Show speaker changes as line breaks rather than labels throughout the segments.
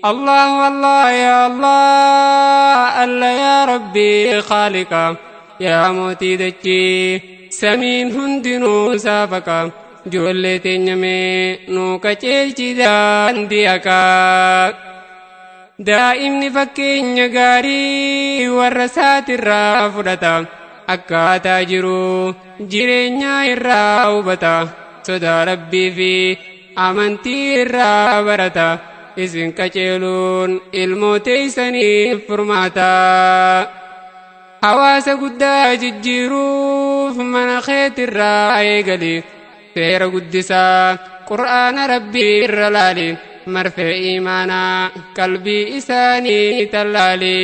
الله الله يا الله ألا يا ربي خالقا يا موتي دجي سمين هندنو سافقا جولي تنمي نوكا چلچي داندي أكا daa'imni fakkeenya gaarii warra isaatirraa fudhata akkaataa jiru jireenya irraa hubata sodaa rabbii fi amantii irraa barata isin qaceeluun ilmoo teessaniif furmaata. Hawaasa guddaa jijjiiruuf mana keetirraa eegali seera guddisaa qur'aana rabbii irra laali. Marfee iimaanaa qalbii isaanii tallaali.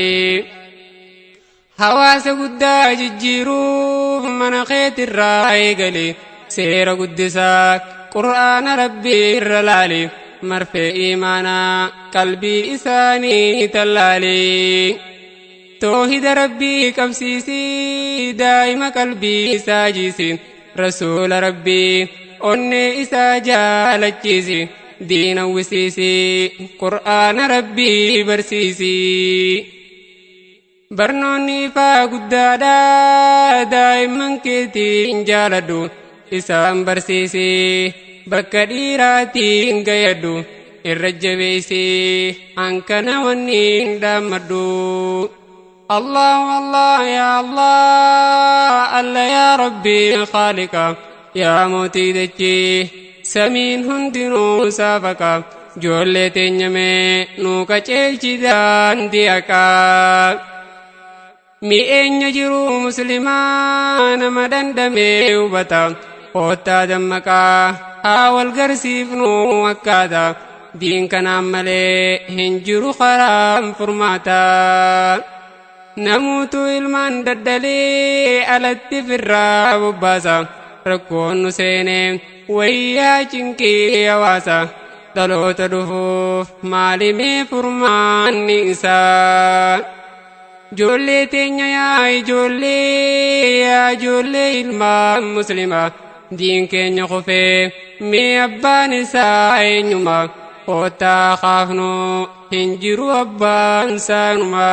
Hawaasa guddaa jijjiiruuf mana keetirraa eegali seera guddisaa qur'aana rabbii irra laali. Marfee iimaanaa qalbii isaanii tallaali. Toohida rabbii qabsiisii daa'ima qalbii isaa jiisi rasuula rabbii onnee isaa jaalachiisi. Diina uwwisiisi qur'aana rabbii barsiisi. Barnoonni ifaa guddaadha daa'imman keetiin jaaladhu isaan barsiisi bakka dhiiraatiin gayadhu irra jabeessi hankana wanni hin dhaammadhu. الله الله يا الله ألا يا ربي خالقا يا موتي دجي samiin hundinuu saafaqa ijoollee teenyamee nuu qaceelchi daandii haqaa. Mi'eenya jiru muslimaa nama dandamee hubata koottaa dammaqaa haa wal garsiifnu akkaata diin kanaan malee hin jiru karaan furmaata. Namuutu ilmaan daddalee alatti firraa bobbaasa rakkoon nu seenee wayyaa cinqii hawaasa dhaloota dhufuuf maalimee furmaanni isaa. Ijoollee teenya yaa ijoollee yaa ijoollee ilmaan muslimaa diin keenya kufee mee abbaan isaa eenyuma koottaa kaafnu hin jiru abbaan saanuma.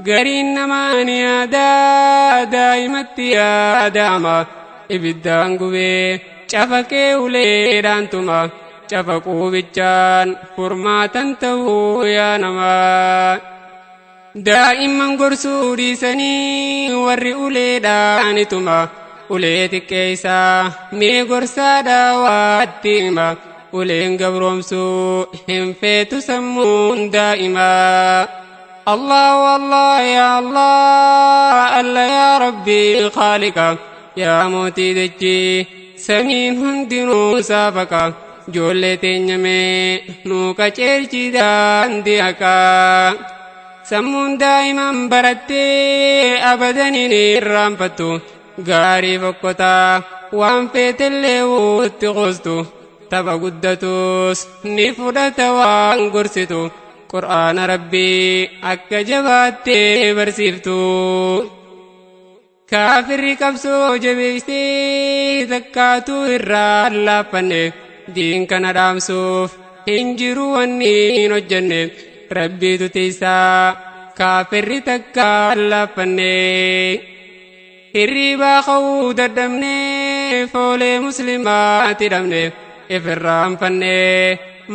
Gariin namaa ni yaadaa daa'imatti yaadama. Ibiddaan gubee cafaqee uleedhaan tuma cafaquu bichaan furmaatan ta'uu yaa namaa. Daa'imman gorsuu dhiisanii warri uleedhaan tuma ulee xiqqeessaa mee gorsaadhaa waatti hima uleen gabroomsuu hin feetu sammuun daa'imaa. الله الله يا الله ألا يا ربي خالقا يا موتي دجي سمين هندنو سافقا ijoollee teenyamee nuu qaceelchi daandii haqaa. Sammuun daa'iman barattee abadan hin irraanfattu gaarii fokkotaa waan feetellee wuutti qoostu tapha guddatus ni fudhata waan gorsitu qur'aana rabbii akka jabaattee barsiiftu. Kaafirri qabsoo jabeessee takkaatuu irraa laaffanne diin kana dhaamsuuf hin jiru wanni hin hojjenne rabbiitu tiisaa kaafirri takkaa laaffanne. Hirribaa ka'uu dadhabne foolee muslimaatti dhabne ifirraanfanne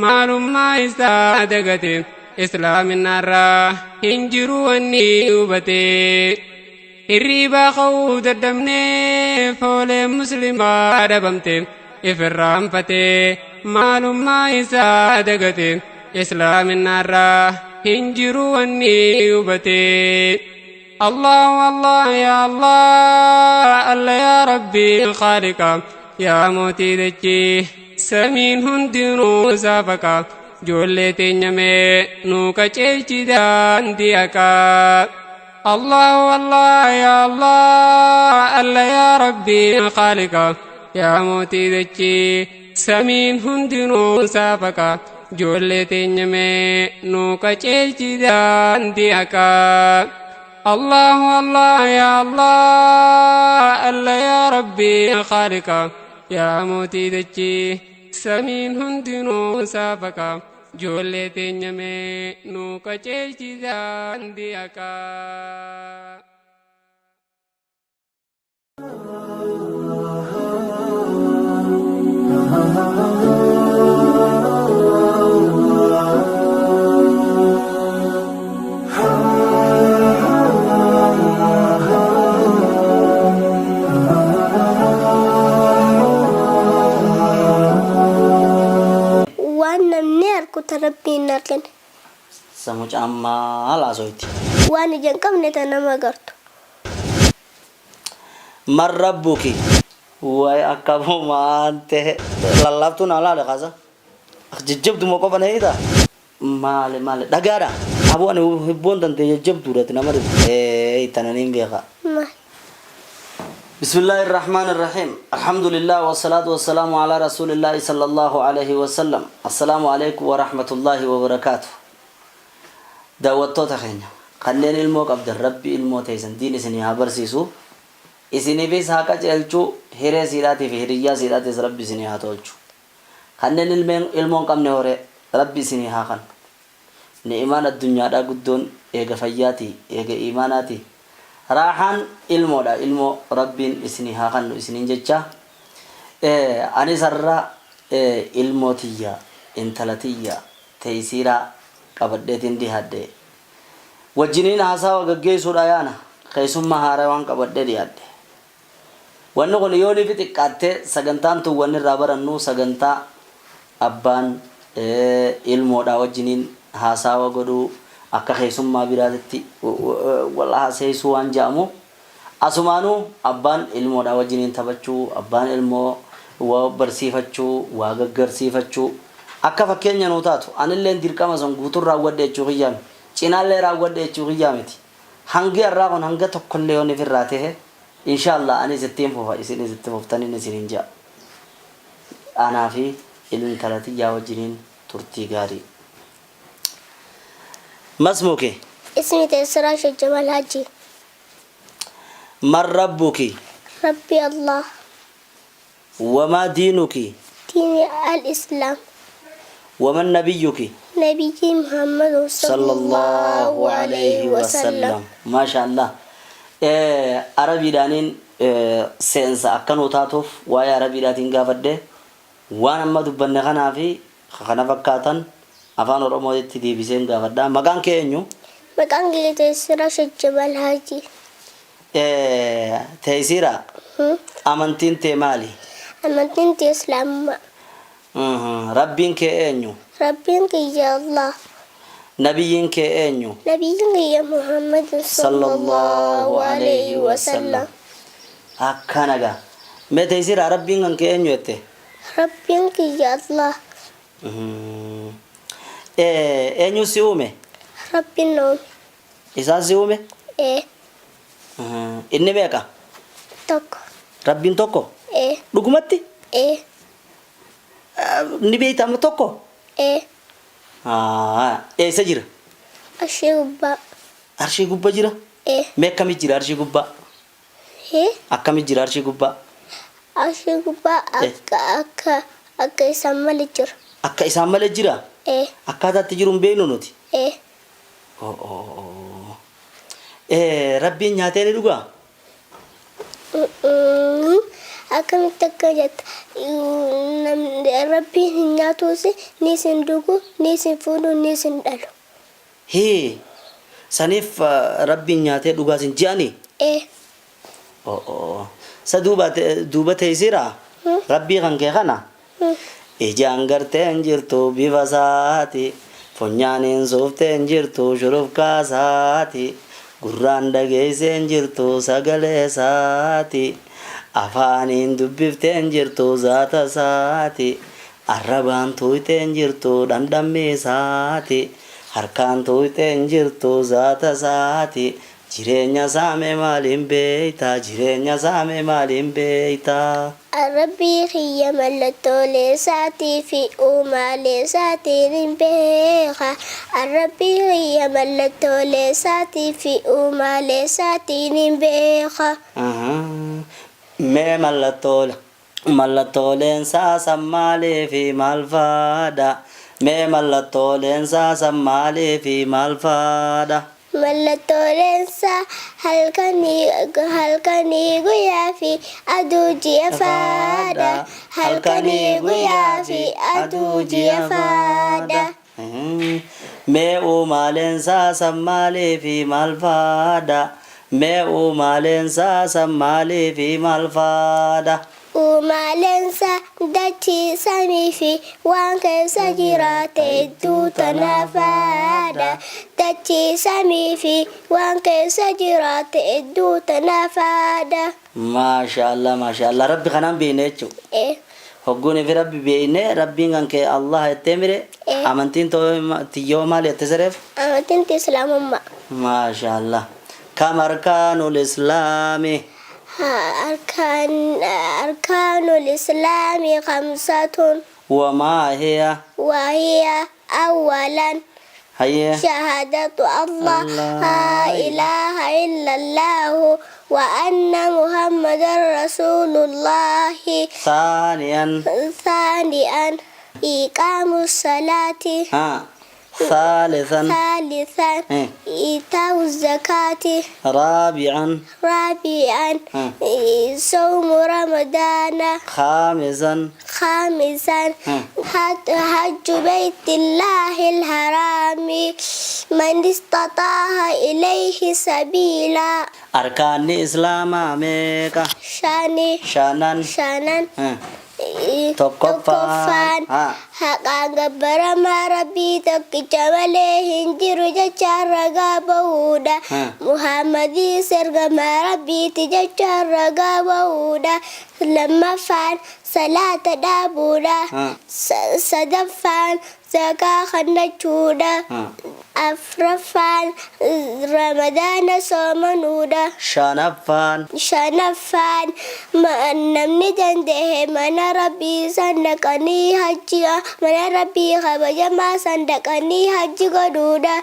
maalummaa isaa dagate islaaminaarraa hin jiru wanni hubate. Hirribaa ka'uu dadhabne foolee muslimaa dhabamte ifirraanfate maalummaa isaa dagate islaaminaarraa hin jiru wanni hubate. الله الله يا الله ألا يا ربي الخالق يا موتي دجي سمين هندنو سافقا ijoollee teenyamee nuu qaceelchi daandii haqaa. الله الله يا الله ألا يا ربي الخالق يا موتي دجي سمين هندنو سافقا ijoollee teenyamee nuu qaceelchi daandii haqaa. الله الله يا الله ألا يا ربي الخالق يا موتي دجي سمين هندنو سافقا Joollee teenya mee nu qaceelchisaa hundi haqaa.
Waan namni arku ta Rabbiin hin argine.
Sa mucaan maal haasoyti?
Waan ija hin qabne ta nama agartu.
Man rabbuki? Way akkamumaan tehe lallaaftuu naa laali kaasa. Jajjabduma qofa na hiita. Maali maali dhagaadha. Aboo ani hibboon tantee jajjabduudha ati nama dhibdu. Ee tana niin beeka.
Maal?
Bismillaahi Irrahmaani Irrahiim Alhamdulillah Wassalaatu Wassalaamu Alaa Rasuulillaahi Sallallahu Aleyhi Wassallam Assalaamu Aleykum Warahmatullaahi Wabarakaatuh Daawwattoota keenya kanneen ilmoo qabdan Rabbi ilmoo teeysan diin isinii haa barsiisu isiniifis haa qaceelchu hiree siidhaatii fi hiriyyaa siidhaatis Rabbi isinii haa tolchu kanneen ilmeen ilmoo hin qabne horee Rabbi isinii haa kannu Ni'imaan addunyaadhaa guddoon eega fayyaatii eega iimaanaatii raahaan ilmoodha ilmoo Rabbiin isinii haa kannu isiniin jechaa anis har'a ilmoo tiyya intala tiyya Teysiiraa qabadheetiin dhihaadhe wajjiniin haasawa gaggeessuudha yaana keessummaa haarawaan qabadhee dhiyaadhe Wanni kun yoo nifi xiqqaatte sagantaan tun wanni irraa barannu sagantaa abbaan ilmoodhaa wajjiniin haasaawa godhuu akka keessummaa biraatitti wal haaseessuu waan ja'amu asumaanuu abbaan ilmoodhaa wajjiniin taphachuu abbaan ilmoo waa barsiifachuu waa gaggarsiifachuu akka fakkeenya nuu taatu anilleen dirqama san guutuun raawwadhe jechuu kiyyaa miti cinaallee raawwadhe jechuu kiyyaa miti Hangi har'aa kun hanga tokkollee yoo nifirraa tehe insha Allah anis ittiin fufa isinis itti fuftanin isiniin je'a. Anaa fi ilntala tiyyaa wajjiniin turtii gaarii. Masmuki.
Ismi Teessiraa Sheikh Jamal Hajji.
Man rabbuki.
Rabbi Allah.
Wamaa diinuki.
Diini al Islaam.
Waman nabiyyuki.
Nabiyyii Muhammadu
Sallallahu alayhi wasallam. Maasha Allah. Arabiidhaaniin seensa akka nuu taatuuf waa'ee Arabiidhaatiin gaafadhe. Waan amma dubbanne kanaa fi kana fakkaatan afaan Oromootitti deebiseen gaafadha. Maqaan kee eenyu?
Maqaan kiyya Teessiraa Sheikh Jamal Haajii.
Teeysiira, amantiin tee maali?
Amantiin tiyya Islaamummaa.
Rabbiin kee eenyu?
Rabbiin kiyya Allah.
Nabiyyiin kee eenyu?
Nabiyyiin kiyya Muhammad sallallahu alayhi wa sallam.
Akkana gaa. Mee Teeysiira, Rabbiin kan kee eenyu jette?
Rabbiin kiyya Allah.
Eenyu si uume?
Rabbiin na uume.
Isaan si uume?
Ee.
Inni meeqa?
Tokko.
Rabbiin tokko?
Ee.
Dhugumatti?
Ee.
Ni beekta amma tokko?
Ee.
Eessa jira?
Arshii gubbaa.
Arshii gubba jira?
Ee.
Mee akkami jira arshii gubbaa?
Ee.
Akkami jira arshii gubbaa?
Arshii gubbaa akka akka akka isaan malee jira.
Akka isaan malee jira?
Ee.
Akkaataa itti jiru hin beeknu nuti.
Ee.
Rabbiin nyaatee ni dhugaa?
Akkamitti akka jetta? Rabbiin hin nyaatuus, niis hin dhugu, niis hin fuudhu, niis hin dhalu.
Hii. Saniif Rabbiin nyaatee dhugaas hin je'anii?
Ee.
Sa duuba duuba teeysiraa? Rabbii kan kee kana? Ijaan gartee hin jirtu bifa saati Funyaaniin suuftee hin jirtu shurufkaa saati Gurraan dhageessee hin jirtu sagalee saati Afaaniin dubbiftee hin jirtu zaata saati Arrabaan tuuyxee hin jirtu dhandhammii saati Harkaan tuuyxee hin jirtu zaata saati Jireenya saame maaliin beeyta Jireenya saame maaliin beeyta.
Rabbii kiyya mallattoolee isaatii fi uumaalee isaatiin hin beeka. Rabbii kiyya mallattoolee isaatii fi uumaalee isaatiin hin beeka.
Mee mallattooleen isaa san maalii fi maal faadha? Mee mallattooleen isaa san maalii fi maal faadha?
Mallattooleen isaa halkanii guyyaa fi aduu ji'a faadha. Halkanii guyyaa fi aduu ji'a faadha.
Mee uumaaleen isaa san maalii fi maal faadha? Mee uumaaleen isaa san maalii fi maal faadha?
Uumaaleen isaa dachii, samii fi waan keessa jiraate hedduu tana faadha. Dachii, samii fi waan keessa jiraate hedduu tana faadha.
Maasha Allah, maasha Allah. Rabbi kanaan beekne jechuudha.
Eh.
Hogguun fi Rabbi beekne, Rabbiin kan kee Allah jettee mire?
Eh.
Amantiin tiyyoo maal jette sireef?
Amantiin Islaamummaa.
Maasha Allah. Kam arkaanul Islaami?
أركان الإسلام خمسة.
وما هي؟
وهي أولا
hayyee
شهادة الله لا إله إلا الله وأن محمدا رسول الله.
ثانيا؟
ثانيا إقام الصلاة.
ها، ثالثا؟
ثالثا
إيه.
إيتاء الزكاة.
رابعا؟
رابعا صوم رمضان.
خامسا؟
خامسا حج بيت الله الحرام من استطاع إليه سبيلا.
Arkaanni Islaamaa meeqa?
Shani.
Shanan.
Shanan.
Tokkoffaan.
Tokkoffaan haqaan gabbaramaa Rabbii tokkicha malee hin jiru jechaan ragaa bahuudha. Muhammadiis ergamaa Rabbiiti jechaan ragaa bahuudha. Lammaffaan salaata dhaabuudha. Sadaffaan zakaa kennachuudha. Afraffaan Ramadaana soomanuudha.
Shanaffaan?
Shanaffaan namni danda'e mana Rabbii san dhaqanii hajji, mana Rabbii kabajamaa san dhaqanii hajji godhuudha.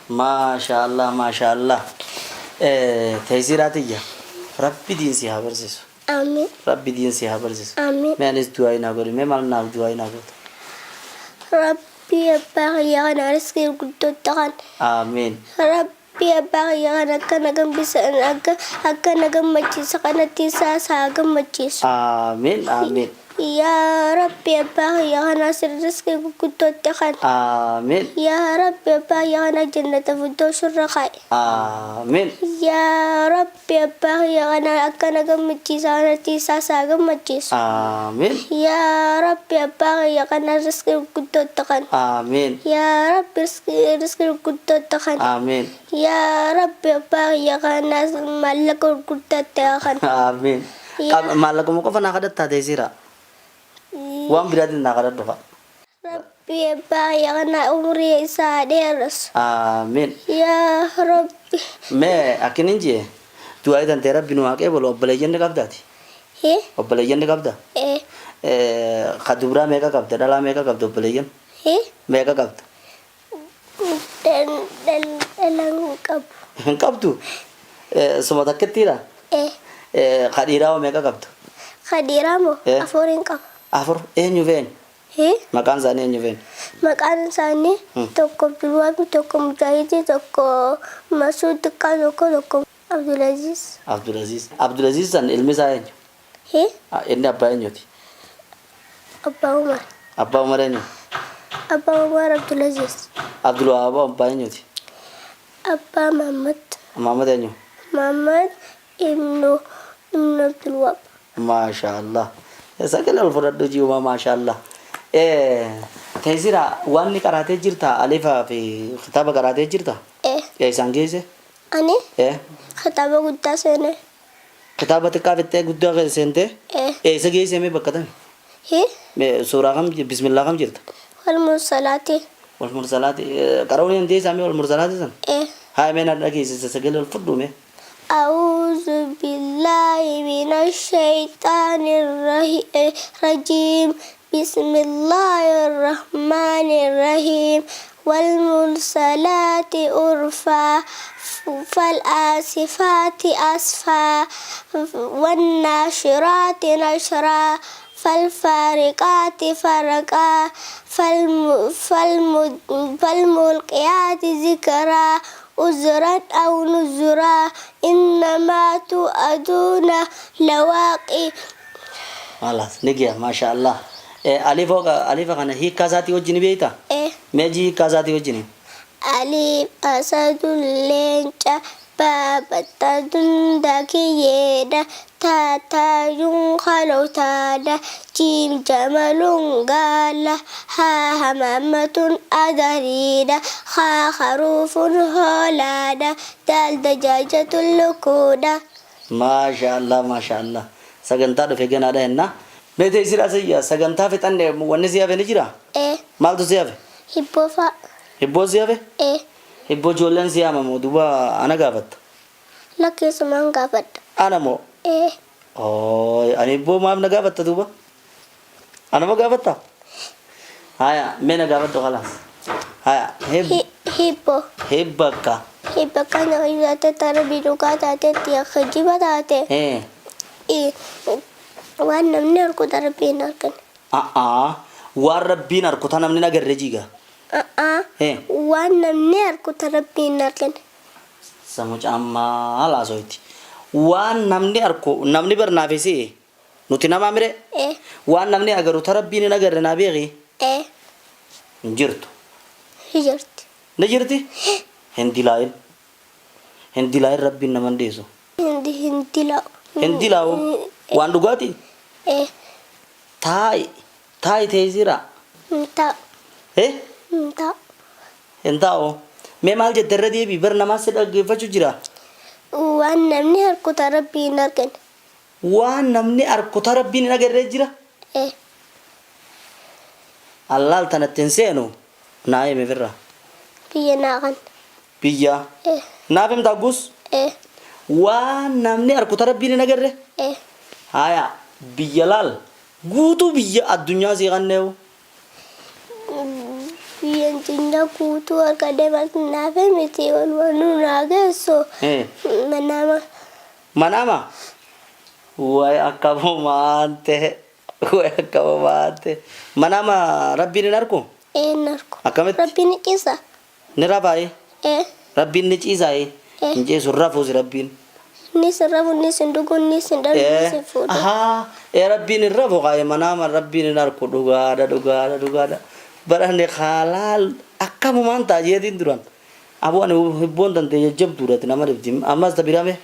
Maasha Allah, maasha Allah. Teessiraa tiyya. Rabbi diin si haa barsiisu.
Amiin.
Rabbi diin si haa barsiisu.
Amiin.
Mee anis du'aa naa godhi. Mee maal naaf du'aa naa godhi?
Rabbii abbaa kiyya kana riskii guddootti kan.
Amiin.
Rabbii abbaa kiyya kana akka na gambisa, akka na gammachiisa kanatti isaas haa gammachiisu.
Amiin. Amiin.
Yaa Rabbi, abbaa kiyya kana riskii guddootti kan.
Amiin.
Yaa Rabbi, abbaa kiyya kana jannata firdaus irra kaa'i.
Amiin.
Yaa Rabbi, abbaa kiyya kana akka na gammachiisa kanatti isaas haa gammachiisu.
Amiin.
Yaa Rabbi, abbaa kiyya kana riskii guddootti kan.
Amiin.
Yaa Rabbi, riskii guddootti kan.
Amiin.
Yaa Rabbi, abbaa kiyya kana maallaqa gurguddaatti kan.
Amiin. Maallaquma qofa naa kadhattaa, teessiraa? Waan biraatiin naa kadhadhu fa'a.
Rabbi abbaa kiyya kana umurii isaa dheeressu.
Amiin.
Yaa Rabbi.
Mee akkinin jee, du'aa tantee Rabbi nu haa qeebalu. Obboleeyyan ni qabdaati?
Hee?
Obboleeyyan ni qabda?
Ee.
Ka dubraa meeqa qabda? Dhalaa meeqa qabda obboleeyyan?
Hee?
Meeqa qabda?
Dhalan qabu.
Hin qabdu? Suma takkittiidha?
Ee.
Ka dhiiraa hoo meeqa qabda?
Ka dhiiraa moo?
Ee.
Afur hin qaba.
Afur. Eenyu feeni?
Hee?
Maqaan isaanii eenyu feeni?
Maqaan isaanii tokko Abdulwaabi, tokko Mujaahidii, tokko Masuud xiqqaa, tokko Abdulaziz.
Abdulaziz. Abdulaziz san ilmi isaa eenyu?
Hee?
Inni abbaa eenyuti?
Abbaa Umar.
Abbaa Umar eenyu?
Abbaa Umar Abdulaziz.
Abdulwahaab abbaa eenyuti?
Abbaa Muhammad.
Muhammad eenyu?
Muhammad ibnu Abdulwaab.
Maasha Allah. Sagalee ol fudhadhu ji'uma, maasha Allah. Teessira waan ni qaraatee jirta, alifaa fi kitaaba qaraatee jirta?
Ee.
Isaan geesse?
Ani kitaaba guddaa seene.
Kitaaba xiqqaa fixxee guddaa seentee?
Ee.
Eessa geesse mee, bakka tami?
Hee?
Mee suuraa kam, bismillaa kam jirta?
والمرسلات.
والمرسلات. Qara'uu ni dandeessaa mee والمرسلات san?
Ee.
Haa, mee na dhageessisa, sagalee ol fudhu mee.
أعوذ بالله من الشيطان الرجيم. بسم الله الرحمن الرحيم. والمرسلات عرفا، فالعاصفات عصفا، والناشرات نشرا. فالفارقات فرقا فالملقيات ذكرا عذرا أو نذرا إنما توعدون لواقع.
Khalaas, ni giya, maasha Allah. Alifa kana hiikkaa isaatii wajjin beektaa?
Eh.
Mee jii hiikkaa isaatii wajjin.
Alif asadun leenca, babatadun daakiyyeedha, taataayuun kalootaadha, jiim jamaluun gaala, haa hamaamatun adariidha, haa haruufun hoolaadha, daal dajaajatun lukuudha.
Maasha Allah, maasha Allah. Sagantaa dhufe ganaadha jenna. Mee teessira asiyya sagantaa fixanne, wanni si hafe ni jira?
Eh.
Maaltu si hafe?
Hibboo fa'a.
Hibboo si hafe?
Eh.
Hibboo ijoolleen si yaamamu duuba ana gaafatta.
Lakkeessumaan gaafadha.
Ana moo?
Eh.
Ooy, ani hibboo maaf na gaafatta duuba? Anuma gaafatta? Haya, mee na gaafadhu khalaas. Haya,
Hibboo.
Hibbakka.
Hibba kana taate tarbii dhugaa taatetti kijiba taate. Waan namni argu darbii hin argine.
A'aa, waan rabbiin arku ta namni hin agarre jiga.
A'aa. Waan namni argu darbii hin argine.
Samucaan maal haasoyti? Waan namni arku, namni barnaafisi nuti namaa mire?
Eh.
Waan namni agaru ta rabbiin hin agarre naa beeki?
Eh.
Hin jirtu.
Jirti.
Ni jirti? Hin dilaa'in. Hin dilaa'in, rabbiin nama hin dhiisu.
Hindi hin dilaa'u.
Hin dilaa'u. Waan dhugaatii?
Eh.
Taa'i. Taa'i teessira.
Hin taa'u.
Eh?
Hin taa'u.
Hin taa'u. Mee maal jette, irra deebii, bar namaa si dhaggeeffachuu jira.
Waan namni argu ta rabbii hin argine.
Waan namni arku ta rabbiin hin agarree jira.
Eh.
Allaal tanatti hin seenu naa himi firra.
Biyya naaqan.
Biyya.
Eh.
Naaf himtaa gus?
Eh.
Waan namni arku ta rabbiin hin agarre.
Eh.
Haya, biyya laal guutuu biyya addunyaa sii kanneewu.
Biyya addunyaa guutuu argadhee maaltu naaf miti, walumaa naa geessu. Manama.
Manama. Way akkamumaan ta'e. Way akkamumaan ta'e. Manama rabbiin hin arku?
Eh, hin argu.
Akkamitti?
Rabbiin ni ciisa.
Ni rafaa'e?
Eh.
Rabbiin ni ciisaaye?
Eh.
Hin ciisu, hin rafuusi rabbiin.
Inni sin rafu, inni sin dhugu, inni sin dhalu, inni sin fuudhu.
Ahaa, rabbiin hin rafu kaaye, manama rabbiin hin arku, dhugaadha, dhugaadha, dhugaadha. Barane haalaal akkamumaan ta'a jeetiin duran. Aboo, ani hibboon tantee jajjabduudhati nama dhibdi. Ammas ta birame.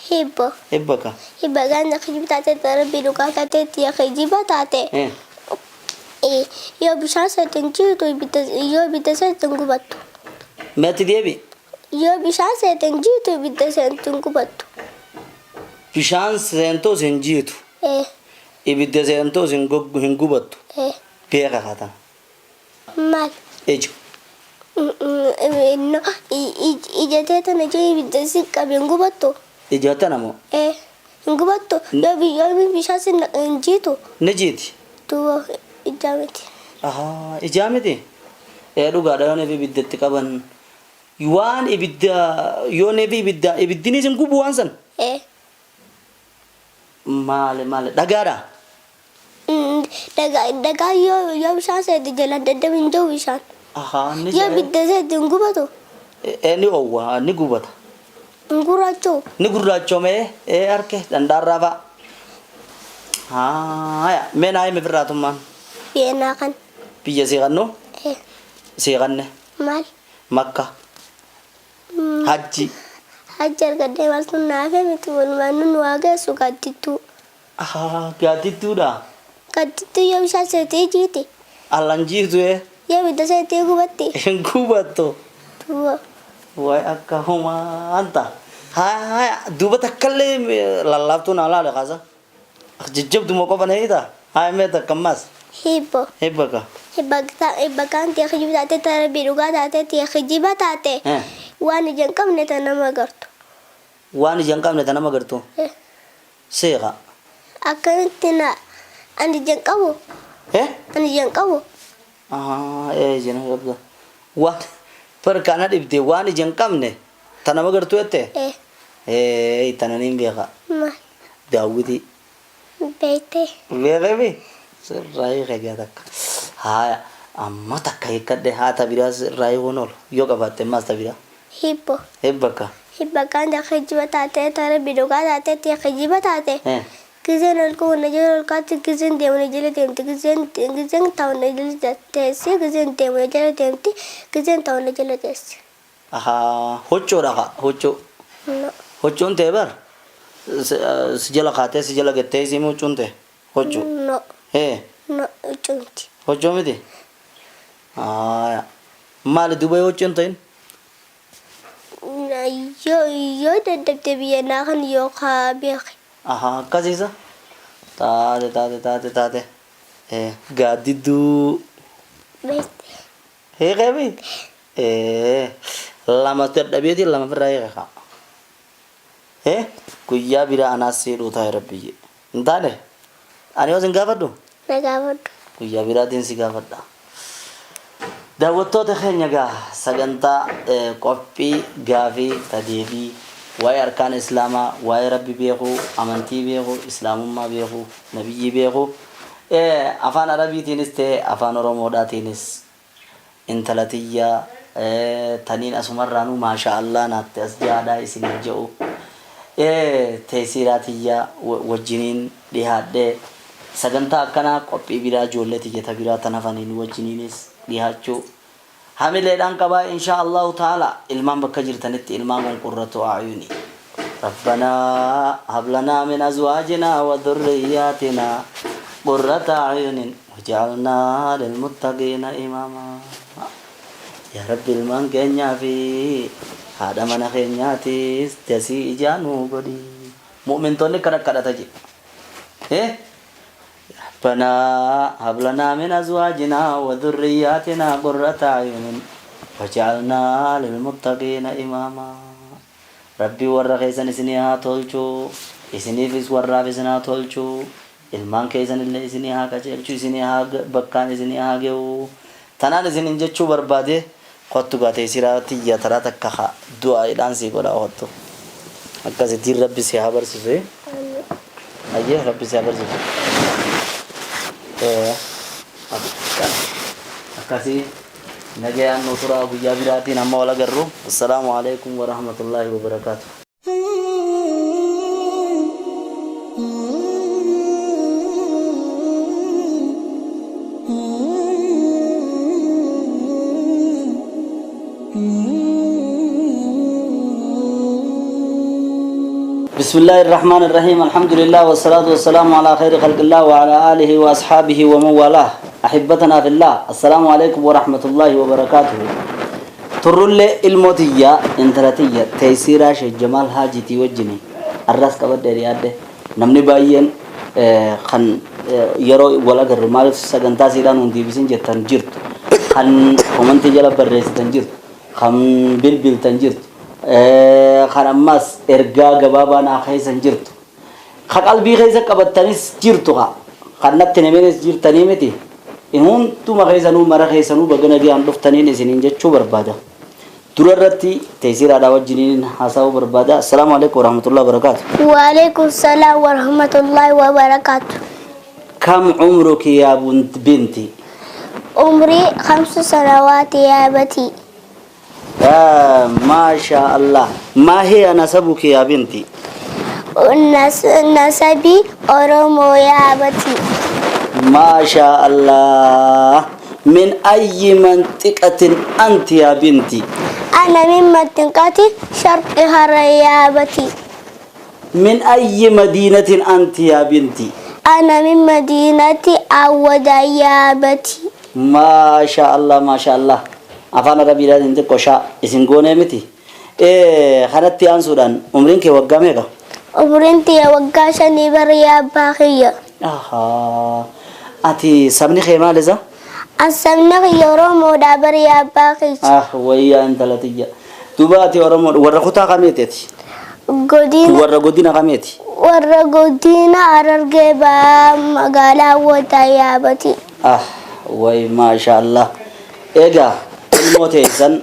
Hibbo.
Hibbaka.
Hibba ganda kijiba taate rabbii dhugaa taateetti kijiba taate. Yoo bishaan seetin jiitu yoo ibidda seetin gubattu.
Meetti deebi.
Yoo bishaan seetin jiitu ibidda seetin gubattu.
Bishaan seentoos hin jiitu.
Eh.
Ibidda seentoos hin gubattu.
Eh.
Beeka kaatan.
Maal?
Ija.
No, ija teetan ija ibidda si qabe hin gubattu.
Ija tana moo?
Eh. Hin gubattu. Yoo bishaan sin hin jiitu.
Ni jiiti.
Duuba ijaa miti.
Ahaa, ijaa miti. Ee, dhugaadha, yoo neef ibiddatti qaban. Waan ibidda yoo neef ibidda ibiddinis hin gubu waan san.
Eh.
Maali, maali, dhagaadha.
Dhagaa yoo bishaan seete jalaan daddabu hin jiru bishaan.
Ahaa, ni
Yoo ibidda seete hin gubatu.
Ee, ni oowwa, ni gubata.
Hin gurraachuu.
Ni gurraachomee ee harke dhandhaarraa fa'a. Haaya, mee naa himi firraatummaan.
Biyya naa kan.
Biyya seeqannoo?
Eh.
Seeqanne.
Maal?
Makka. Hajji.
Hajji argadhee maaltu naafe miti, walumaan nun waa geessu gaaddittuu.
Ahaa, gaaddidduudha.
Gaaddittuu yoo bishaan seetee jiiti.
Allan jiitu ee.
Yoo ibidda seetee gubatti.
Hin gubattu.
Duuba.
Waay akka humaan ta'a. Haaya, duuba takkallee lallaaftuu naa laale kaasa. Jajjabduma qofa na hiita. Haaya, mee takka ammaas.
Hibbo.
Hibbaka.
Hibba kaanti kijiba taate tarbii dhugaa taate kijiba taate. Waan ija hin qabne tan nama agartu.
Waan ija hin qabne tan nama agartu.
Eh.
Seeqa.
Akkamitti na ani ija hin qabu.
Eh?
Ani ija hin qabu.
Ahaa, ee, ija hin qabda. Waan barkaana dhibde, waan ija hin qabne tan nama agartu jette?
Eh.
Ee, tana niin beeka.
Maal?
Daawwitii.
Beektee.
Beekemi? Sirraa hiike gaa takka. Haaya amma takka hiikkadhe haa ta biraa sirraa hiikuun oolu yoo qabaatte ammaas ta biraa.
Hibbo.
Hibbakka.
Hibba kan kijiba taate ta rabbi dhugaa taate ti kijiba taate. Gizeen ol ka'u na jala ol kaatti, gizeen deemu na jala deemti, gizeen gizeen taa'u na jala teessi, gizeen deemu na jala deemti, gizeen taa'u na jala teessi.
Ahaa huccuudha kaa huccuu.
No.
Huccuun tee bar si jala kaatee si jala gad teessii huccuun tee huccuu.
No.
Hee.
No, huccuu miti.
Huccuu miti? Haaya. Maali duuba yoo huccuu hin ta'in?
Yoo yoo dadhabde biyya naa kan yoo kaa beeki.
Ahaa akkasiisa? Taate taate taate taate. Eh, gaaddidduu.
Beekte.
Hiikeefi? Eh, lama dadhabeetiin lama firraa hiike kaa. Eh, guyyaa biraa anaas si hidhuu taa'e rabbi. Hin taane? Ani yoo sin gaafadhu?
Na gaafadhu.
Guyyaa biraatiin si gaafadha. Daawwattoota keenya egaa sagantaa qophii gaafii ta deebii waa'ee arkaana islaamaa, waa'ee rabbi beekuu, amantii beekuu, islaamummaa beekuu, nabiyyii beekuu afaan arabiitiinis ta'e afaan oromoodhaatiinis intala tiyya taniin asumarraanuu maashaa Allah naatte as jaadhaa isiniin je'u teeysiiraa tiyya wajjiniin dhihaadhe sagantaa akkanaa qophii biraa ijoollee tiyya ta biraa tan hafaniin wajjiniinis dhihaachuu hamileedhaan qabaa inshaa Allahu ta'ala ilmaan bakka jirtanitti ilmaan kun qurratu a'yuni Rabbanaa hab lanaa min azwaajinaa wa dhurriyyaatinaa qurrata a'yunin waj'alnaa lilmuttaqiina imaamaa Yaa Rabbi ilmaan keenyaa fi haadha mana keenyaatiis dasii ijaa nuu godhi. Mu'mintoonni akkana kadhata jedhe. Eh? Rabbanaa hab lanaa min azwaajinaa wa dhurriyyaatinaa qurrata a'yunin waj'alnaa lilmuttaqiina imaamaa. Rabbi warra keessan isinii haa tolchu, isiniifis warraaf isin haa tolchu, ilmaan keessanillee isinii haa qajeelchu, isinii haa bakkaan isinii haa ge'u. Tanaan isiniin jechuu barbaade kottu gaa teeysiraa tiyya taraa takka haa du'aa'iidhaan sii godhaa kottu. Akkasi diin Rabbi si haa barsiisu. Ayyee Rabbi si haa barsiisu. Akkana akkasii. Nagayaan nuu turaa guyyaa biraatiin hamma wal agarru. Assalaamu alaikum warahmatullaahi wabarakaatu. بسم الله الرحمن الرحيم الحمد لله والصلاة والسلام على خير خلق الله وعلى آله وأصحابه ومن والاه أحبتنا في الله السلام عليكم ورحمة الله وبركاته Turrullee ilmoo tiyya intala tiyya Teeysiiraa Sheek Jamaal Haajiitii wajjini arras qabadhee dhiyaadhe. Namni baay'een kan yeroo wal agarru maaliif sagantaa siidhaa nuun deebisin jettan jirtu. Kan komantii jala barreessitan jirtu. Kan bilbiltan jirtu. Kan ammas ergaa gabaabaa naa keessan jirtu. Ka qalbii keessa qabattanis jirtu ka. Kan natti hin himinis jirtanii miti. In hunduma keessanuu mara keessanuu baga nagayaan dhuftaniin isiniin jechuu barbaada. Dura irratti Teeysiiraadhaa wajjiniin haasa'uu barbaada. Assalaamu alaikum warahmatullahi wabarakaatu.
Waalaikum salaam warahmatullahi wabarakaatu.
Kam umruki yaa binti?
Umrii khamsu sanawaati yaa batii.
Maashaa Allah. Maa hiya nasabuki yaa binti?
Nasabii Oromoo yaa batii.
Maashaa Allah. Min ayyi manxiqatin anti yaa binti?
Ana min manxiqati sharqi harar yaa batii.
Min ayyi madiinatin anti yaa binti?
Ana min madiinati Awwadaa yaa batii.
Maashaa Allah maashaa Allah Afaan Arabiidhaatiin xiqqo shaa isin goonee miti Kanatti aansuudhaan umriin kee waggaa meeqa?
Umriin tiyya waggaa shanii bar yaa abbaa kiyya.
Ahaa Ati sabni kee maal isa?
An sabni kiyya Oromoodha bar yaa abbaa kiyya.
Ah wayyaa intala tiyya. Duuba ati Oromoodha warra kutaa kamiiti ati?
Godina
Warra godina kamiiti?
Warra godina Harargee Bahaa magaalaa Awwadaa Yaabati.
Ah way maasha Allah. Egaa ilmoo teessan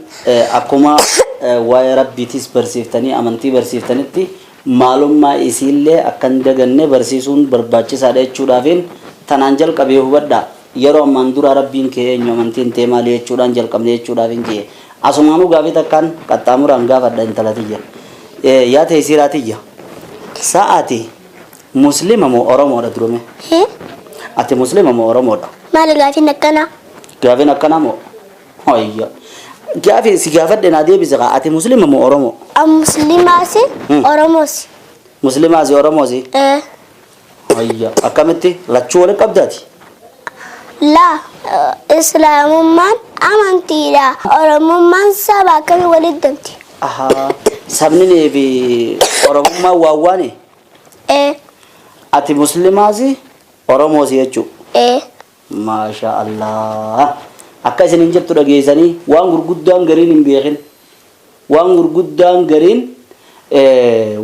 akkuma waa'ee rabbiitis barsiiftanii amantii barsiiftanitti maalummaa isiillee akka hin daganne barsiisuun barbaachisaadha jechuudhaafiin Tanaan jalqabee hubadhaa. Yeroo ammaan dura Rabbiin kee eenyu, amantiin tee maali jechuudhaan jalqabne jechuudhaaf hin je'e. Asumaanuu gaafii takkaan qaxxaamuraan gaafadha intala tiyya. Yaa Teeysiiraa tiyya. Sa ati Muslima moo Oromoodha dura mee?
Hee?
Ati Muslima moo Oromoodha?
Maali gaafiin akkanaa?
Gaafiin akkanaa moo? Hayya. Gaafii si gaafadhe naa deebisi kaa. Ati Muslima moo Oromoo?
An Muslimaasi Oromoosi.
Muslimaasi Oromoosi?
Ee.
Hayya. Akkamitti? Lachuu walitti qabdaati?
Laa. Islaamummaan amantiidha. Oromummaan saba akkamiin walitti damti?
Ahaa. Sabni fi Oromummaan waan waani?
Ee.
Ati Muslimaasi Oromoosi jechuu?
Ee.
Maashaa Allaah. Akka isin hin jettu dhageessanii waan gurguddaan gariin hin beekin. Waan gurguddaan gariin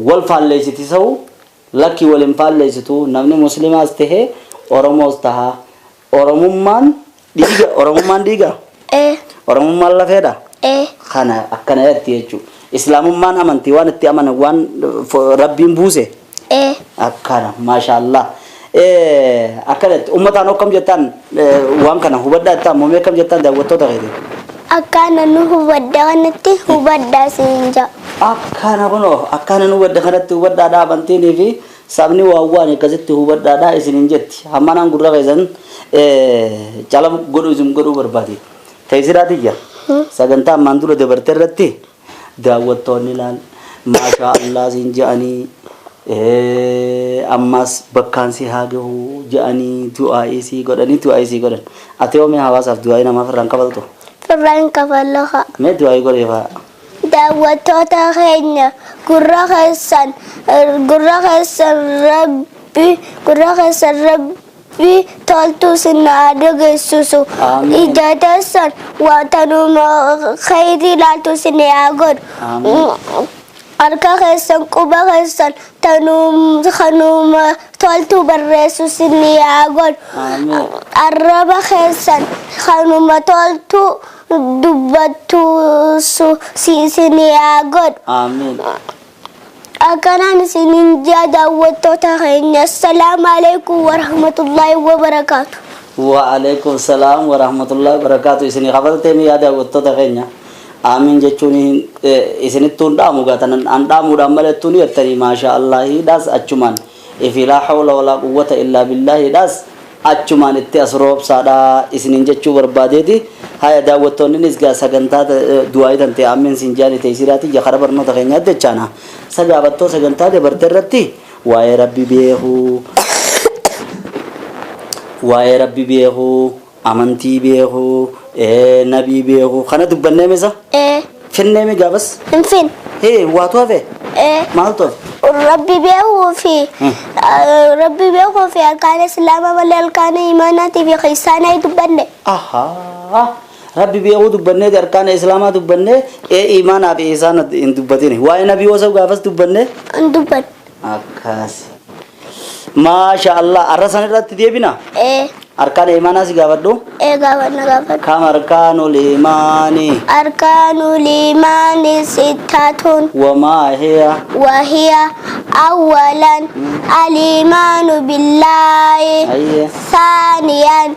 wal faalleessiti sa'u lakki wal hin faalleessitu. Namni Muslimaas tahee Oromoos taha. Oromummaan dhiiga, Oromummaan dhiiga?
Ee.
Oromummaan lafeedha?
Ee.
Kana akkana jetti jechuudha. Islaamummaan amantii waan itti amanan waan Rabbiin buuse.
Ee.
Akkana maashaallah. Akkanatti ummataan akkam jettaan waan kana hubadhaa jettaan moomee akkam jettaan daawwattoota keetiin?
Akkaana nu hubadda kanatti hubadhaa siin ja'a.
Akkana kunoo akkana nu hubadda kanatti hubadhaadhaa amantiinii fi sabni waan waan akkasitti hubadhaadhaa isiniin jetti. Hammanaan gurra keessan cala godhuu isin godhuu barbaade. Teessiraa tiyya sagantaa ammaan dura dabarte irratti daawwattoonni laal maashaa Allah siin je'anii ammas bakkaan si haa gahu je'anii du'aa'ii sii godhanii du'aa'ii sii godhan. Ati hoo mee hawaasaaf du'aa'ii namaaf irraan kafaltu?
Firraan kafalaha.
Mee du'aa'ii godhee faa.
Daawwattoota keenya gurra keessan gurra keessan Rabbi gurra keessan Rabbi toltuu sin haa dhageessisu.
Amiin.
Ija teessan waa tanuma khayrii ilaaltu sin haa godhu.
Amiin.
Harka keessan quba keessan tanum kanuma toltuu barreessu sin haa godhu.
Amiin.
Arraba keessan kanuma toltuu dubbattu isin haa godhu.
Amiin.
Akkanaan isinin jaa daawwattoota keenya. Assalaamu alaikum warahmatullaahi wabarakaatu.
Wa alaikum salaam wa rahmatullahi wa barakaatu. Isinii kafaltee mi yaa daawwattoota keenya? Aamiin jechuun isinittuu hin dhaamu gaa tanan an dhaamuudhaan malettuu ni jettanii maashaa Allaahiidhaas achumaan ifi laa hawla walaa quwwata illaa billaahiidhaas achumaan itti as roobsaadha isiniin jechuu barbaadeeti. Haya daawwattoonninis gaa sagantaa du'aa'ii tante aamiin siin jaani teessiraati ja kara barnoota keenyaatti jechaana. Sa gaafattoo sagantaa dabarte irratti waa'ee Rabbi beekuu, waa'ee Rabbi beekuu, amantii beekuu, nabii beekuu kana dubbannee misa?
Ee.
Finnee mi gaafas?
Hin fin.
Hee waatu hafe?
Ee.
Maaltu hafe?
Rabbi beekuu fi Rabbi beekuu fi arkaana Islaamaa malee arkaana imaanaatii fi kiristaanaa hin dubbanne.
Ahaa. Rabbi beekuu dubbannee arkaana Islaamaa dubbannee ee imaanaa fi ihsaana hin dubbatini. Waa'ee nabii osoo gaafas dubbannee?
Hin dubbanne.
Akkas. Maasha Allah. Arra san irratti deebina?
Ee.
Arkaana imaanaa si gaafadhu?
Ee gaafanna gaafadhu.
Kam arkaanul imaani?
Arkaanul imaani sittatun.
Wamaa hiya?
Wahiya awwalan al-imaanu billaahi.
Ayye.
Saaniyan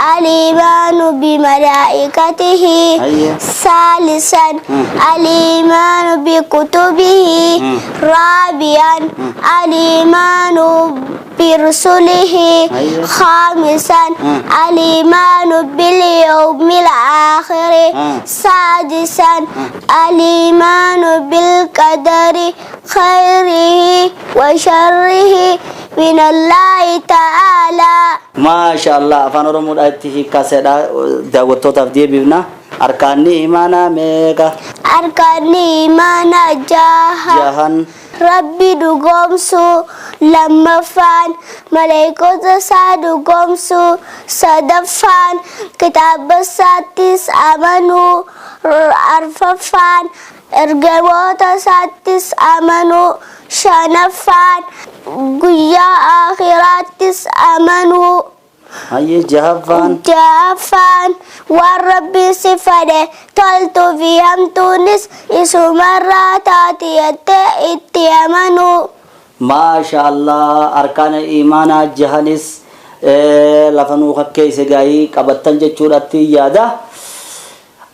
al-imaanu bimalaa'ikatihi.
Ayye.
Saalisan al-imaanu bikutubihi. Raabiyan al-imaanu birusulihi.
Ayye.
Khaamisan al-imaanu bil-yawmil aakhiri. Saadisan al-imaanu bil-qadari khayrihi wa sharrihi minallaahi ta'aalaa.
Maasha Allah afaan Oromoodhaa itti hiikkaaseedha daawwattootaaf deebifna. Arkaanni imaanaa meeqa?
Arkaanni imaanaa jaha.
Jahan.
Rabbi dhugoomsuu, lammaffaan maleeykota isaa dhugoomsuu, sadaffaan kitaaba isaattis amanuu, arfaffaan ergamoota isaattis amanuu, shanaffaan guyyaa aakhiraattis amanuu.
Hayyee jahaffaan.
Ja'affaan waan Rabbiin si fedhe toltuu fi hamtuunis isumarraa taati jettee itti amanuu.
Maasha Allah arkaana imaanaa jahanis Lafa nuu kakkeesse gaayii qabattan jechuudhatti yaada.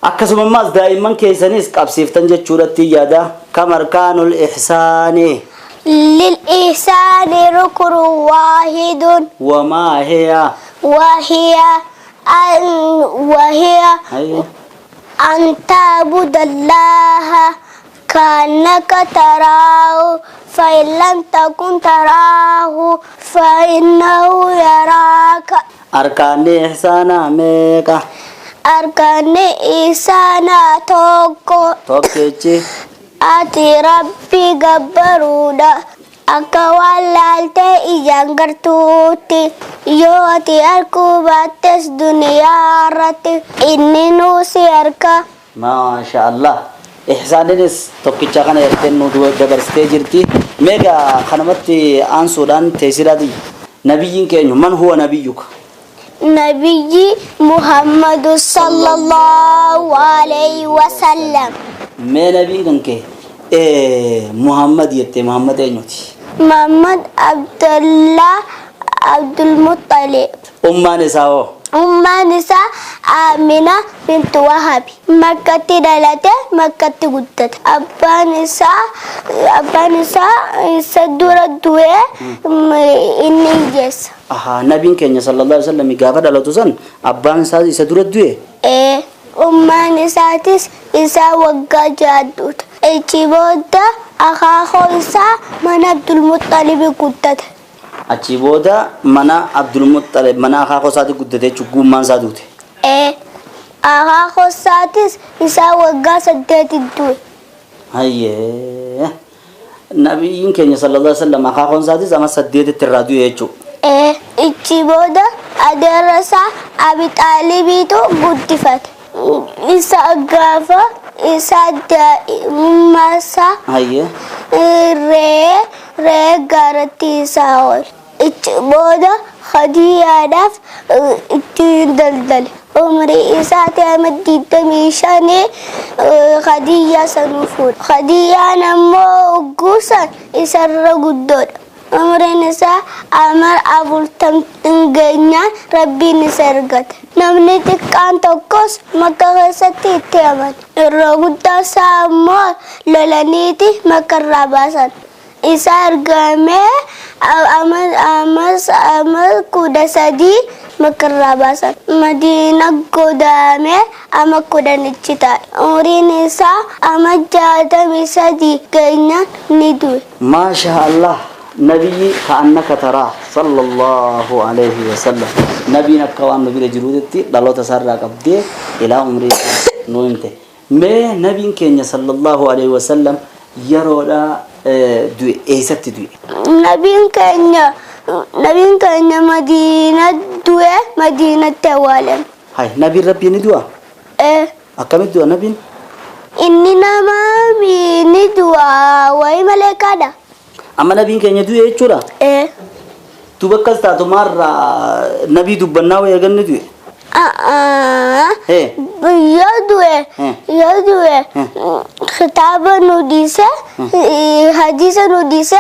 Akkasuma ammaas daa'imman keessanis qabsiiftan jechuudhatti yaada. Kam arkaanul ihsaani?
للإحسان ركن واحد.
Wamaa hiya?
وهي أن وهي
Hayyee.
أن تعبد الله كأنك تراه، فإن لم تكن تراه فإنه يراك.
Arkaanni ihsaanaa meeqa?
أركان إحسان tokko.
Tokkichi.
Ati Rabbi gabbaruudha akka waan laaltee ijaan gartuutti, yoo ati arguu baattes duniyaa irratti inni nuu si arka.
Maasha Allah. Ihsaaninis tokkicha kana jettee nu dabarsitee jirti. Meeqa kanumatti aansuudhaan teessiraati. Nabiyyiin keenya man huwa nabiyyuka?
Nabiyyi Muhammadu sallallahu alayhi wasallam.
Mee nabiin kan kee Muhammad jettee, Muhammad eenyuti?
Muhammad Abdullah Abdulmuttalib.
Ummaan isaa hoo?
Ummaan isaa Amina bintu Wahabi. Makkatti dhalate, Makkatti guddate. Abbaan isaa isa dura du'ee inni hiyyeessa.
Ahaa, nabiin keenya sallallahu alaihi wasallam gaafa dhalatu san abbaan isaa isa dura du'e.
Ee, ummaan isaatis isaa waggaa 6 duute. Achi booda akaakoo isaa mana Abdulmuxxalibi guddate.
Achii booda mana Abdulmuxxalib, mana akaakoo isaatti guddate jechuun gummaan isaa duute.
Ee, akaakoo isaatis isaa waggaa 8 du'e.
Hayyee. Nabiyyiin keenya sallallahu alaihi wasallam akaakoon isaatis ama 8tti irraa du'e jechuudha.
Ee, achi booda adeera isaa Abi Xaalibiitu guddifate. Isa gaafa isaa daa'imummaa isaa
Hayyee.
re'ee gaaratti isaa oole. Achi booda hadiyaadhaaf ittiin daldale. Umrii isaati ama 25 hadiyyaa sanuu fuudhe. Hadiyyaan ammoo guusan isarra guddoodha. Umriin isaa amar 40 geenyaan Rabbiin isa ergate. Namni xiqqaan tokkos Makka keessatti itti amane. Irra guddaa isaa ammoo lolaniiti Makka irraa baasan. Isa argamee ama 13 Makka irraa baasan. Madiina godaamee ama 10tti taa'e. Umriin isaa ama 63 geenyaan ni du'e.
Maasha Allah. Nabiyyi ka'annaka taraa sallallahu alaihi wasallam. Nabiin akka waan nu bira jiruutti dhaloota isaarraa qabdee ilaa umrii isaa nu himte. Mee nabiin keenya sallallahu alaihi wasallam yeroodha du'e, eessatti du'e?
Nabiin keenya Madiina du'e, Madiinatti awwaalame.
Hay, nabiin Rabbii ni du'a?
Ee.
Akkamitti du'a nabiin?
Inni nama ni du'a wayi maleekaadha.
Amma nabiin keenya du'e jechuudha?
Ee.
Duuba akkas taatu maarraa nabii dubbannaa wayii eeganni du'e? Hee.
Yoo du'e yoo du'e kitaaba nu dhiise, hadiisa nu dhiise,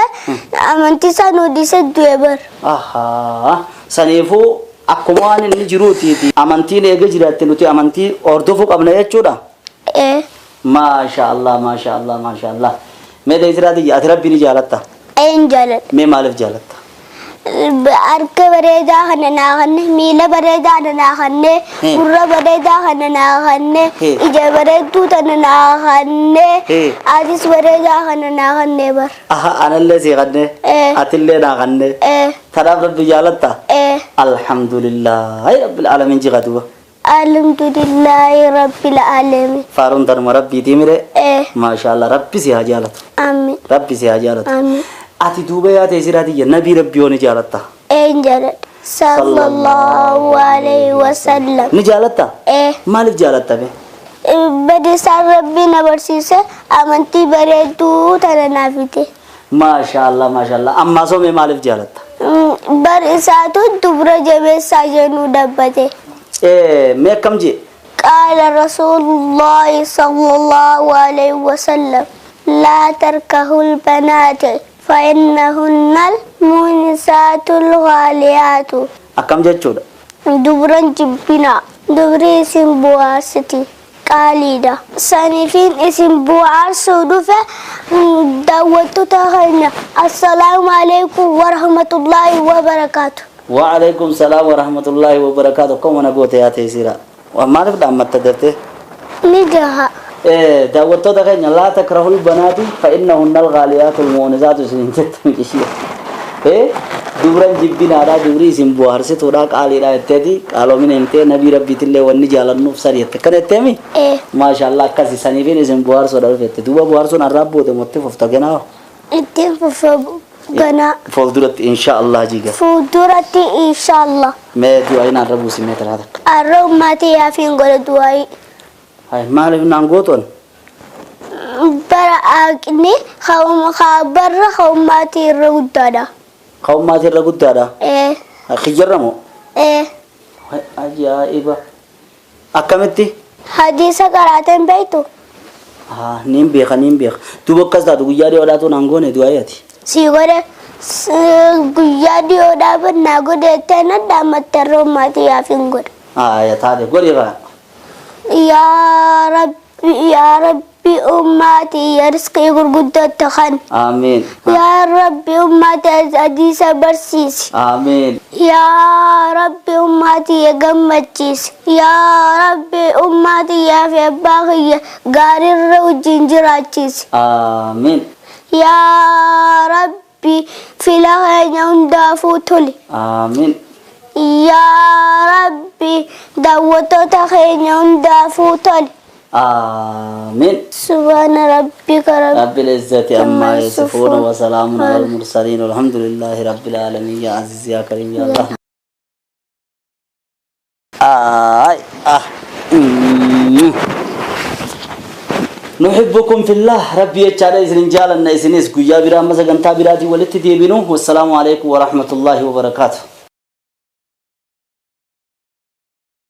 amantiisa nu dhiise du'e bar.
Ahaa. Saniifuu akkuma waan inni jiruuti amantiin eega jiraatte nuti amantii hordofuu qabna jechuudha.
Ee.
Maasha Allah, maasha Allah, maasha Allah. Mee deesiraati, ati Rabbi ni jaalatta?
Een jaaladha.
Mee maaliif jaalatta?
Harka bareedaa kana naa kanne, miila bareedaa kana naa kanne, gurra bareedaa kana naa kanne, ija bareedduu tana naa kanne, atis bareedaa kana naa kanne bar.
Aha, anallee sii kanne.
Ee.
Atillee naa kanne.
Ee.
Tanaaf Rabbi jaalatta?
Ee.
Alhamdulillahi Rabbil Alamin jiqa duba.
Alhamdulillahi Rabbil Alamin.
Faaruun tanuma Rabbiitii mire.
Ee.
Maasha Allah, Rabbi si haa jaalatu.
Amiin.
Rabbi si haa jaalatu.
Amiin.
Ati duuba yaa teessiraati nabii Rabbii yoo ni jaalatta?
Een jaaladha. Sallallahu alayhi wasallam.
Ni jaalatta?
Ee.
Maaliif jaalatta be?
Badisaan Rabbi na barsiise, amantii bareedduu tana naaf fide.
Maasha Allah, maasha Allah. Ammaa soomee maaliif jaalatta?
Bar isaatu dubra jabeessaa jennuu dhabbate.
Mee akkam jee?
قال رسول الله صلى الله عليه وسلم: لا تركه البنات فإنهن المونسات الغاليات.
Akkam jechuudha?
Dubran jibbinaa. Dubri isin bu'aarsiti. Qaaliidha. Saniifin isin bu'aarsuu dhufe daawwattoota keenya. Assalaamu alaikum warahmatullaahi wabarakaatu.
Wa'alaikum salaam wa rahmatullahi wa barakaatu. Akkuma na goote yaa teessira. Maaliif dhaammatta daftee?
Ni gaha.
Daawwattoota keenya laa takrahul banaati fa innahunna alghaaliyaatul mu'unizaatu isin jette micishii. Dubran jibbinaadha dubri isin bu'aarsituudha qaaliidha jetteeti qaaloomina himtee nabii rabbiitillee wanni jaalannuuf sani jette. Akkana jetteemi?
Ee.
Maashaallah akkasi saniifin isin bu'aarsuudha dhufette. Duuba bu'aarsuun arraa booda motti fufta ganaa.
Ittiin fufa ganaa.
Fuulduratti insha Allah jiga.
Fuulduratti inshallah.
Mee du'aa inaan rabuusi mee taraa takka.
Arra ummaatii yaafiin godhe du'aayi.
Hay maaliif naan gootoon?
Bara aaqni barra ummaatii irra guddaadha.
Ka ummaatii irra guddaadha.
Ee.
Kiyyarra moo?
Ee.
Ajaa'iba. Akkamitti?
Hadiisa qaraateen beektu?
Niin beeka niin beeka. Duuba akkas taatu guyyaa dhiyoodhaatu naan goone du'aa ati.
Si godhe guyyaa dhiyoodhaa bannaa godhe na dhaamatte irra ummaatii yaafiin godhe.
Aya taate godhi kaa.
Yaa Rabbi yaa Rabbi ummaatii rizqii gurguddootti kan.
Amiin.
Yaa Rabbi ummaatii hadiisa barsiisi.
Amiin.
Yaa Rabbi ummaatii gammachiisi. Yaa Rabbi ummaatii fi abbaa kiyya gaariirra wajjin jiraachisi.
Amiin.
Yaa Rabbi fila keenya hundaafuu toli.
Amiin.
Yaa Rabbi daawwattoota keenya hundaafuu toli.
Amiin.
Subhaana rabbika rabbi
رب العزة عما يصفون وسلام على المرسلين والحمد لله رب العالمين يا عزيز يا كريم يا الله. آي آه. نحبكم في الله ربي يجعل إذن جالنا إذن قيا برا مسجن تابراتي ولتديبنو والسلام عليكم ورحمة الله وبركاته.